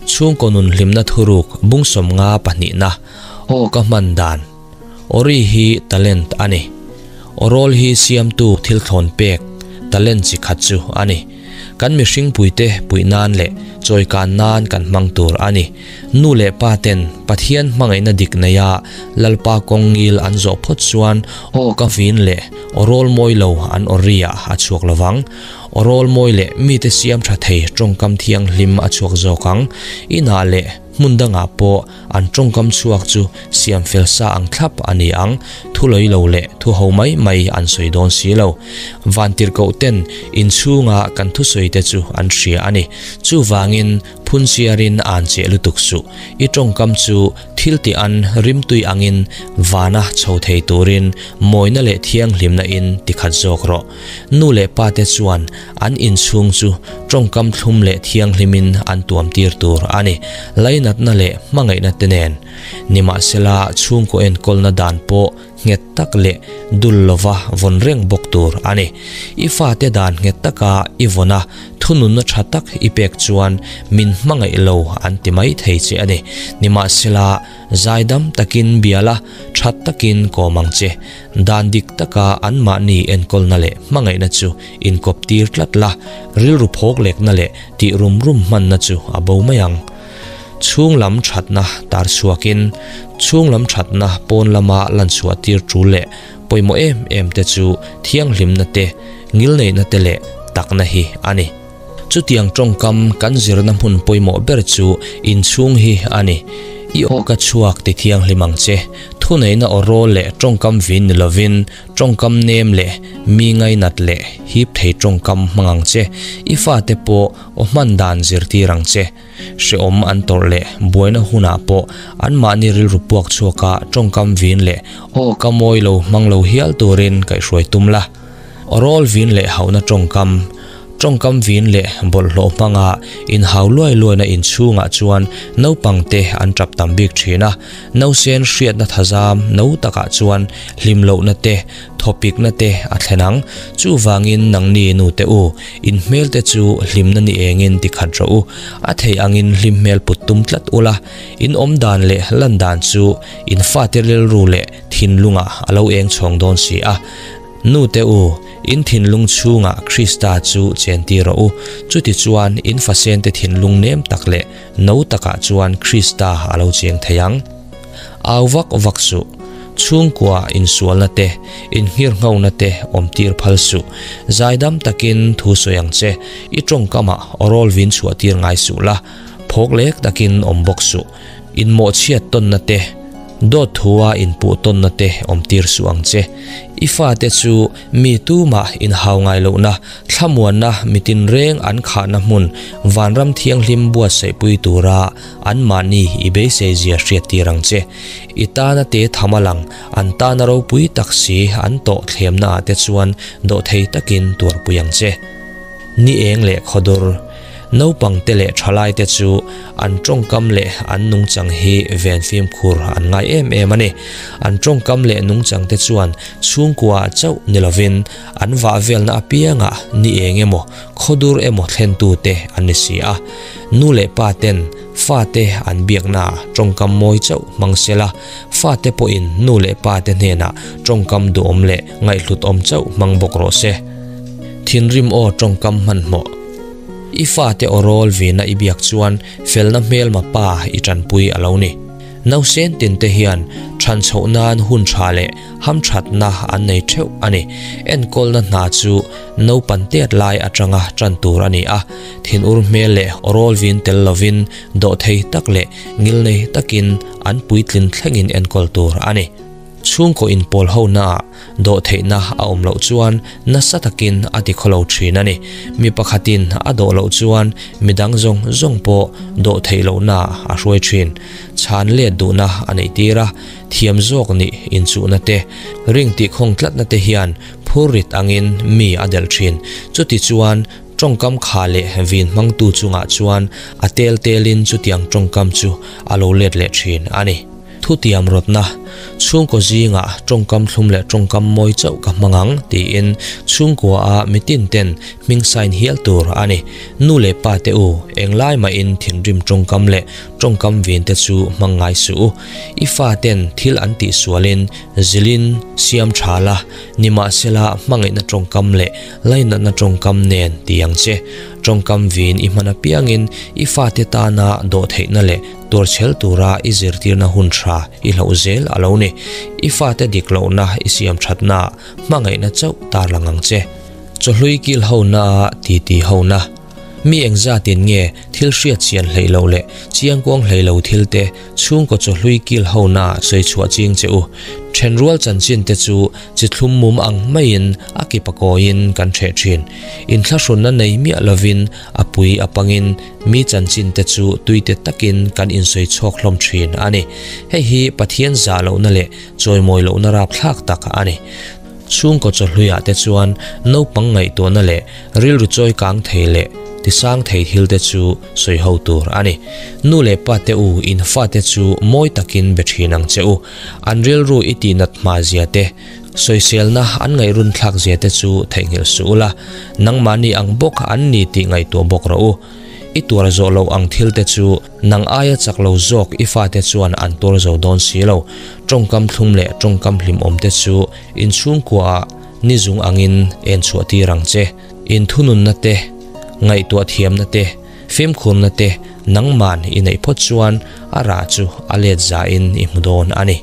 Chhungkaw nun hlimna thuruk bung 50 pahnihna aw ka hman dan Ori hi talent a ni. Awrawl hi siamtu thil thlawn pek talent chi khat chu a ni. Kan mihring puite puih nan leh chawikan nan kan hmang tur a ni. Nu leh pa ten Pathian hmangaihna dik neia Lalpa kawng ngil an zawh phawt chuan aw ka vin leh awrawl mawi lo an awri ah a chhuak lovang. Awrawl mawi leh mite siam tha thei tawngkam thianghlim a chhuak zawk ang. Inah leh hmun dangah pawh an tawngkam chhuak chu siam fel sa ang thlap a ni ang. Thu lawi lo leh thu ho mai mai an sawi dawn si lo. Vantirhkoh ten inchhunga kan thusawi te chu an hria a ni. Chuvangin Phunchiarin an cheh lutuk suh. I tawngkam chu thil tih an rimtui angin vana chho thei turin mawina leh thianghlimna in tikhat zawk rawh. Nu leh pa te chuan an inchhung chu tawngkam thlum leh thianghlimin an tuam tir tur a ni. Lainatna leh hmangaihna te nen. Nimahsela chhungkaw enkawlna dan pawh nghet tak leh dul lova vawn reng bawk tur a ni. I fate dan nghet taka i vawn a, thununna tha tak i pek chuan min hmangaih lo an ti mai thei che a ni. Nimahsela, zaidam takin bia la, tha takin kawm ang che. Dan dik taka anmahni enkawlna leh hmangaihna chu inkawp tir tlat la, rilru phawk lekna leh tih rum rum hmanna chu a bo mai ang. Chhung lam thatna tar chhuakin, chhung lam thatna pawn lama lan chhuah tir tul leh pawimawh em em te chu thianghlimna te, ngilneihna te leh takna hi a ni. Chutiang tawngkam kan zirna hmun pawimawh ber chu inchhung hi a ni. I aw ka chhuak ti thianghlim ang che. Thuneihna aw rawl leh tawngkam vin ni lovin tawngkam nem leh mi ngainat leh hip thei tawngkam hmang ang che. I fate pawh aw hman dan zirtir ang che. Hrehawm an tawrh leh buaina hunah pawh anmahni rilru puak chhuaka tawngkam vin leh aw ka mawi lo hmang lo hial turin kaihhruai tum la. Awrawl vin leh hauhna tawngkam, tawngkam vin leh bawlhhlawh hmanga inhau luai luaina inchhungah chuan naupangte an tap tam bik thin a, nausen hriatna thazam no takah chuan hlim lohna te, thawpikna te a thlen ang. Chuvangin nangni nute u, in hmelte chu hlimna ni engin ti khat rawh u. A thei angin hlim hmel put tum tlat ula, in awm dan leh lan dan chu in fate rilru leh thinlungah a lo eng chhawng dawn si a. Nute u, in thinlung chhungah Krista chu chentir rawh u. Chutichuan in fasente thinlung nem tak leh no takah chuan Krista a lo cheng thei ang. Au vak vak suh. Chhungkua insualna te, inngirngona te awm tir phal suh. Zaidam takin thu sawi ang che. I tawngkamah awrawl vin chhuah tir ngai suh la, phawk lek takin awm bawk suh. Inmawhchhiat tawnna te, dawt thua inpuh tawnna te awm tir suh ang che. I fate chu mi tumah inhau ngai lohna, thlamuanna mitin reng an khahna hmun vanram thianghlim buatsaihpui tura Anmahni i beisei zia hriat tir ang che. I tana te tham a lang, an tana ropui tak si an tawh thlemna ah te chuan dawhthei takin tuarpui ang che. Ni eng leh khawdur, naupang te leh thalai te chu an tawngkam leh an nungchang hi ven fimkhur an ngai em em a ni. An tawngkam leh nungchang te chuan chhungkua ah chauh ni lovin an vah velna apiangah ni eng emaw khawdur emaw thlentu te an ni si a. Nu leh pa ten fate an biakna tawngkam mawi chauh hmang se la, fate pawhin nu leh pa te hnenah tawngkam duhawm leh ngaihhlut awm chauh hmang bawk rawh se. Thinrim aw tawngkam hmanhmawh. I fate aw rawl vina i biak chuan felna hmelma pa i tanpui a lo ni. Nausen tin te hian than chhoh nan hun tha leh hamthatna an nei theuh a ni. Enkawlna hna chu naupan tet lai atanga tan tur a ni a, thinur hmel leh awrawl vin tel lovin dawhthei tak leh ngilnei takin an puitlin thlengin enkawl tur a ni. Chhungkaw inpawl honaah dawhtheihna a awm loh chuan nasa takin a ti khawlo thin a ni. Mi pakhatin a dawh loh chuan midang zawng zawng pawh dawhtheih lohnaah a hruai thin. Chhan let duhna a neih tir a, thiam zawk nih inchuhna te, ring tih khawng tlatna te hian phur rit angin mi a delh thin. Chuti chuan tawngkam kha leh vin hmangtu chungah chuan a tel telin chutiang tawngkam chu a lo let leh thin a ni. Thutiam rawtna, Chhungkaw zingah tawngkam thlum leh tawngkam mawi chauh ka hmang ang tiin chhungkua a mitin ten hming sign hial tur a ni. Nu leh pa te u, englai mahin thinrim tawngkam leh tawngkam vin te chu hmang ngai suh u. I fa ten thil an tih sualin zilin siam tha la, nimahsela hmangaihna tawngkam leh lainatna tawngkam nen ti ang che. Tawngkam vin i hman apiangin i fate tana dawhtheihna leh tuarchhel tura i zirtirna hun tha i hloh zel a lo ni. I fate dik lohna i siam thatna hmangaihna chauh tarlang ang che. Chawhlui kil hona a titi hona. Mi engzatin nge thil hriat chian hleih loh leh chiangkuang hlei lo thil te chhungkaw chawhlui kil hona sawi chhuah ching che u. Thenrual chanchin te chu chi thlum mum ang maiin a ki pakawiin kan ṭheh ṭhin. Inthlahrunna nei miah lovin a pui a pangin mi chanchin te chu tuite takin kan insawi chhuak hlawm ṭhin a ni. Hei hi Pathian zah lohna leh chawimawi lohna rapthlak tak a ni. Chhungkaw chawhluiah te chuan naupang ngaihtuahna leh rilru chawi kang thei leh tisang thei thil te chu sawi ho tur a ni. Nu leh pa te u in fate chu mawi takin be thin ang che u. An rilru i tihnat hma zia te, sawiselna an ngaihrun thlak zia te chu theihnghilh suh ula, nangmahni ang bawk an ni tih ngaihtuah bawk rawh u. I tuar zawh loh ang thil te chu nang aia chak lo zawk i fate chuan an tuar zo dawn si lo. Tawngkam thlum leh tawngkam hlimawm te chu inchhungkuaah ni zung angin en chhuah tir ang che. Inthununna te, ngaihtuah thiamna te, fimkhurna te nangman i neih phawt chuan a rah chu a let zain i hmu dawn a ni.